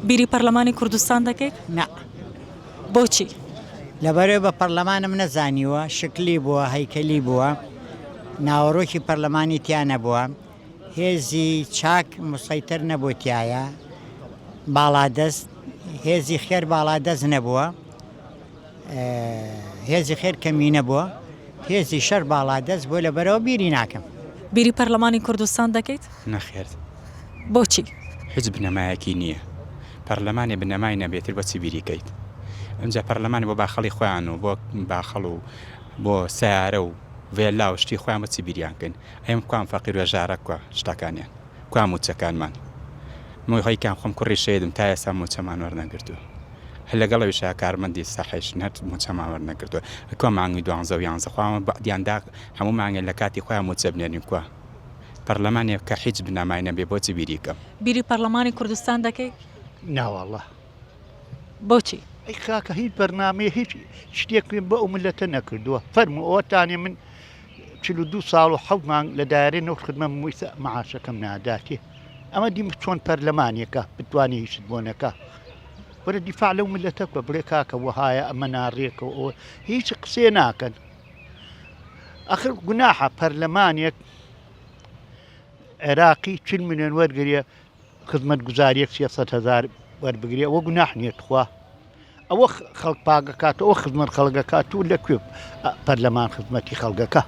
بیری پەرلەمانی کوردستان دەکەیت؟ نا. بۆچی؟ لەبەرئەوەی بە پەرلەمانم نەزانیوە، شکلی بووە، هەیکەلی بووە، ناوەڕۆکی پەرلەمانی تیا نەبووە، هێزی چاک موسەیتەر نەبوو تیایا، باڵادەست، هێزی خێر باڵادەست نەبووە، هێزی خێر کەمینە بووە، هێزی شەر باڵادەست بووە، لەبەرئەوە بیری ناکەم. بیری پەرلەمانی کوردستان دەکەیت؟ نەخێر. بۆچی؟ هیچ بنەمایەکی نییە. پەرلەمانێ بنەمای نەبێ تر بۆچی بیری کەیت؟ ئینجا پەرلەمانی بۆ باخەڵی خۆیان و بۆ باخەڵ و بۆ سەیارە و ڤێلا و شتی خۆیان بۆچی بیریان کەین؟ ئەیم کوان فەقیر و هەژارە کوا شتەکانیان؟ کوا مووچەکانمان؟ من هەیکان خۆم کوڕی شەهیدم تا ئێستا مووچەمان وەرنەگرتووە. هەر لەگەڵ ئەویشا کارمەندی سەحەیشن هەر مووچەمان وەرنەگرتووە. کوا مانگی دوانزە و یانزە خوا بەعدیان دا هەموو مانگێ لە کاتی خۆیان مووچە بنێرین کوا؟ پەرلەمانێک کە هیچ بنەمای نەبێ بۆچی بیری کەم؟ بیری پەرلەمانی کوردستان دەکەی؟ ناوەڵا. بۆچی؟ ئەی کاکە هیچ بەرنامەیە هیچ شتێک بۆ ئەو ملەتە نەکردووە فەرموو ئەوەتانێ من 42 ساڵ و حەوت مانگ لە دایرەی نەوت خدمەم ویسە معاشەکەم ناداتێ ئەمە دیم چۆن پەرلەمانێکە بتوانێ هیچت بۆ نەکا وەرە دیفاع لەو ملەتە بکە بڵێ کاکە وەهایە ئەمە ناڕێکە و ئەوە هیچ قسێ ناکەن ئەخر گوناحە پەرلەمانێک عێراقی چل ملیۆن وەرگێ خزمەت گوزاریەک 300 هزار وەربگرێ ئەوە گوناح نییە تخوا ئەوە خەڵک پاگەکات ئەوە خزمەت خەڵگەکات و لە کوێ پەرلەمان خزمەتی خەڵگەکە.